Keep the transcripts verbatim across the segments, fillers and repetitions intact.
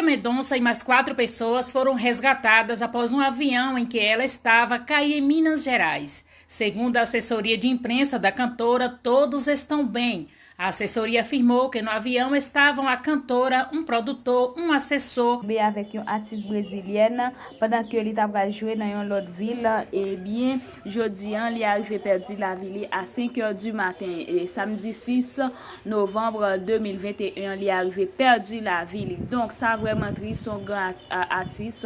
Mendonça e mais quatro pessoas foram resgatadas após um avião em que ela estava cair em Minas Gerais. Segundo a assessoria de imprensa da cantora, todos estão bem. A assessoria afirmou que no avião estavam a cantora, um produtor, um assessor. Be avèk yon atis brezilyèn pandan ke li ta pral jwe nan yon lòt vil. Ebyen, jodi an, li arive pèdi lavi li a senk è di maten, e samdi sis novanm de mil venteyen, li arive pèdi lavi li. Donk, sa vrèman tris, yon gran at- a- atis.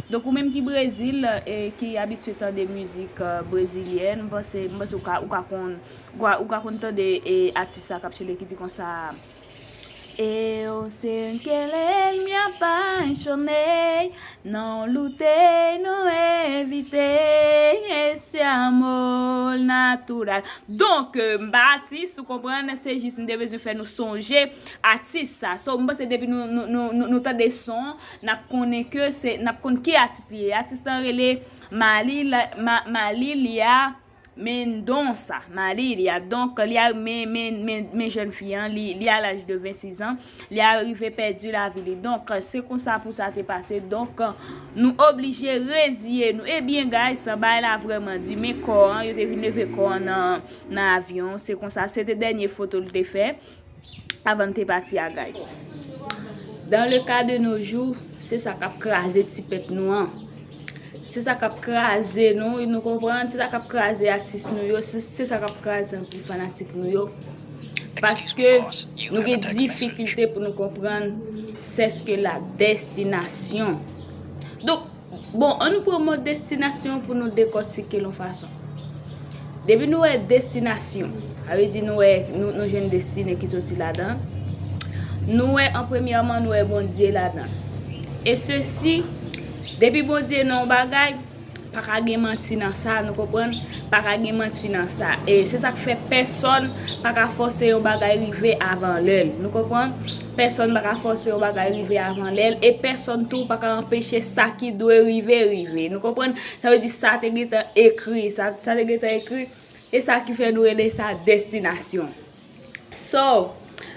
Donk, ou menm ki Brezil, e ki abitye tande mizik, e, brezilyèn, m panse, m panse ou ka, ou ka konn, ou ka, ou ka konn tande, e, atis sa k ap chante ki di konsa: Eu, sem querer, me apaixonei, não lutei, não evitei esse amor natural. Donk, e, m pa atis, ou konprann, se jis m te bezwen fè nou sonje atis sa. So, m panse depi nou, nou, nou, nou, nou tande son, n ap konnen ke se, n ap konn ki atis li ye. Atis lan rele Mali, la- Ma- Malilia Mendonça. Malilia. Donk, li a, men, men, men, men jèn fi an, li, li a laj de vennsis an, li arive pèdi lavi li. Donk, se konsa pou sa te pase. Donk, nou oblije reziye nou. Ebyen, guys, bagay la vrèman di, men kò an, yo te vin leve kò an nan, nan avyon. Se konsa, se te dènye foto l te fè avan l te pati a, guys. Dans le cas de nos jours, se sa k ap kraze ti pèp nou an. Se sa k ap kraze nou, nou konprann? Se sa k ap kraze atis nou yo, se, se sa k ap kraze anpil fanatik nou yo. Paske nou gen difikilte pou nou konprann sèske la destinasyon. Donk, bon, an nou pran mo destinasyon pou nou dekòtike l yon fason. Depi nou wè destinasyon, sa vle di nou wè, nou, nou jwenn destine ki soti ladan. Nou wè, an premyèman, nou wè Bondye ladan. E sesi, depi Bondye nan yon bagay, pa ka gen manti nan sa, nou konprann? Pa ka gen manti nan sa. E se sa k fè pèsòn pa ka fòse yon bagay rive avan lè l. Nou konprann? Pèsòn pa ka fòse yon bagay rive avan lè l. E pèsòn tou pa ka anpeche sa ki dwe rive, rive. Nou konprann? Sa vle di sa te gentan ekri. Sa, sa te gentan ekri. E sa ki fè nou rele sa destinasyon. So,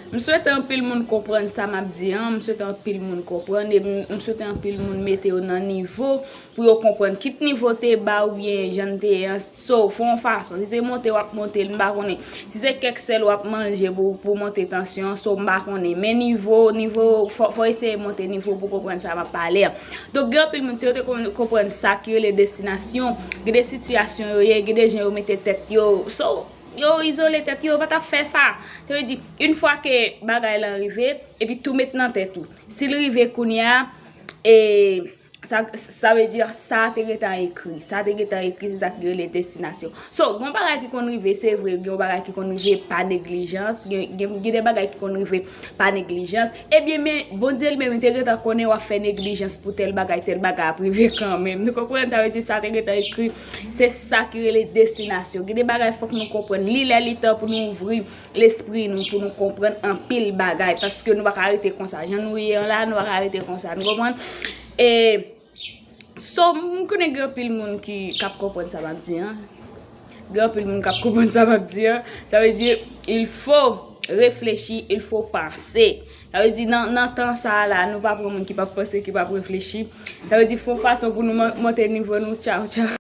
m swete anpil moun konprann sa m ap di an, m swete anpil moun konprann, e m, m swete anpil moun mete yo nan nivo pou yo konprann. Kit nivo te ba oubyen jan n te ye an, so, fè yon fason. Si se monte w ap monte l, m pa konnen. Si se kèk sèl w ap manje pou, pou monte tansyon an, so, m pa konnen. Men nivo, nivo, fò, fò eseye monte nivo pou konprann sa m ap pale an. Donk, gen anpil moun, si yo te kon- konprann sa ki rele destinasyon, gen de sitiyasyon yo ye, gen de jan yo mete tèt yo. So, yo izole tèt yo, yo pa t ap fè sa. Sa vle di, yon fwa ke bagay lan rive, epi tou met nan tèt ou. Si l rive kounye a, e, sa, sa vle di, sa te gentan ekri. Sa te gentan ekri, se sa ki rele destinasyon. So, gen yon bagay ki konn rive, se vre, gen yon bagay ki konn rive pa neglijans, gen, gen, gen de bagay ki konn rive pa neglijans. Ebyen, men, Bondye li menm, li te gentan konnen w ap fè neglijans pou tèl bagay, tèl bagay ap rive kanmenm. Nou konprann? Sa vle di, sa te gentan ekri, se sa ki rele destinasyon. Gen de bagay fòk nou konprann. Li lè, li tan pou nou ouvri lespri nou, pou nou konprann anpil bagay. Paske nou pa ka rete konsa. Jan nou ye an la, nou pa ka rete konsa. Nou konprann? E, so, m konnen gen anpil moun ki, k ap konprann sa m ap di an. Gen anpil moun k ap konprann sa m ap di an. Sa vle di, il faut réfléchir, il faut penser. Sa vle di, nan, nan tan sa a la, nou pa pran moun ki p ap panse, ki p ap reflechi. Sa vle di, fè yon fason pou nou mon- monte nivo nou, tchaw, tchaw.